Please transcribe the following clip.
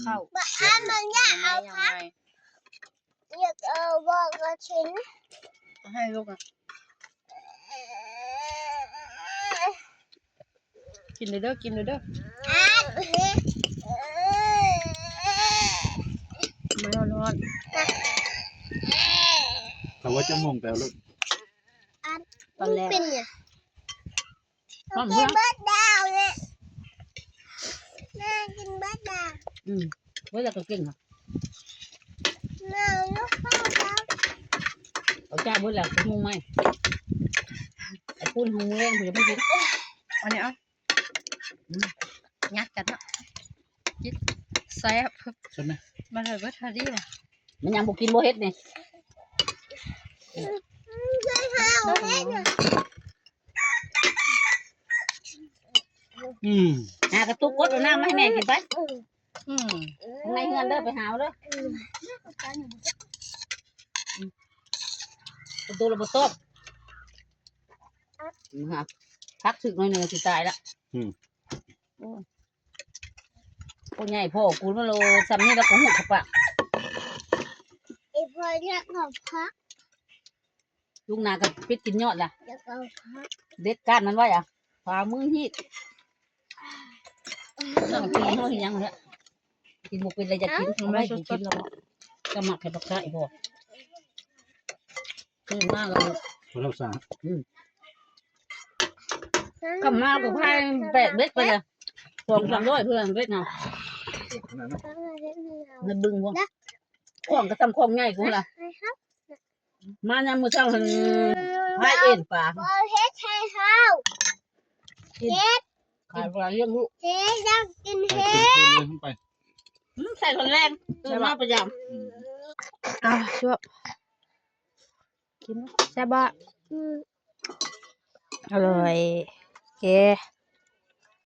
ເຂົ້າ ບໍ່ ອັນມັນຢາກເອົາຜັກ ຢາກເອົາບອກກະທິນ ໃຫ້ລູກ ກິນເດີ ກິນເດີ ອັນ ມາຮ້ອນໆ ເຂົາວ່າຈະໂມງແປວໂລດ ອັນ ຕອນແລກ ມັນເປັນຫຍັງ? ຫອມ ກິນເບິດດາວເລີຍ ແມ່ກິນເບິດດາວ ອືມ ເບິດແລ້ວກໍກິນ ແມ່ ລູກເຂົ້າດາວ ເອົາຈ້າເບິດແລ້ວ ໂມງໃໝ່ ເອົາປຸ້ນໂຮງແຮມ ເພິ່ນຍັງບໍ່ກິນ ອັນນີ້ເອົາ ອືມ ຍັດກັນເນາະ ກິນ ແຊບ ຊັ້ນນະ ມັນເລີຍເບິດພໍດີ ມັນຍັງບໍ່ກິນບໍ່ເຮັດນີ້ ອືມ ຫາກະຕຸກກົດເອົານ້ຳມາໃຫ້ແມ່ກິນໄປ ອືມ ອືມ ຂ້າງໃນເຮືອນເດີ ໄປຫາເອົາເດີ ອືມ ປະຕູລະບໍ່ຕອບ ອືມ ຫາຜັກຖືກໜ້ອຍໜຶ່ງຊິຕາຍລະ ອືມ ໂອ້ຍ ໂອ້ຍ ໃຫຍ່ພໍ້ກູມາໂລ ຊ່ຳນີ້ລະກໍຫູກຂະປະ ອີ່ພໍ່ຢາກເອົາຜັກ ລູກນາກໍປິດກິນຍອດລະ ຢາກເອົາຜັກ ເດັດກ້ານມັນໄວ້ອະ ພາມືຮີດ ນ້ອງກິນເຮົາເຮັດຫຍັງລະ ກິນບໍ່ເປັນລະຢາກກິນ ເອົາໄວ້ກິນລະ ກໍມັກໃຫ້ບັກຊາອີ່ພໍ່ ຕື່ນມາລະ ບໍ່ຮັກສາ ອືມ ກຳມາກໍພາຍແບກເບັດໄປລະ ສອງສາມຮ້ອຍເພື່ອເບັດນະ ໃນບຶງພຸ້ນ ຂອງກໍຊ່ຳຂອງໃຫຍ່ພຸ້ນລະ ມາຍາມມື້ເຊົ້າຫັ້ນ ພາຍເອັນປາ ບໍ່ເຮັດໃຫ້ເຮົາ ກິນ ເຮັດ ຂາຍປາລ້ຽງລູກ ເຮັດ ຢາກກິນເຮັດ ອືມ ໃສ່ຕອນແລງ ຕື່ນມາປະຈຳ ອືມ ອ່າ ຊວບ ກິນ ແຊບບໍ່? ອືມ ອະລ່ອຍ ເກ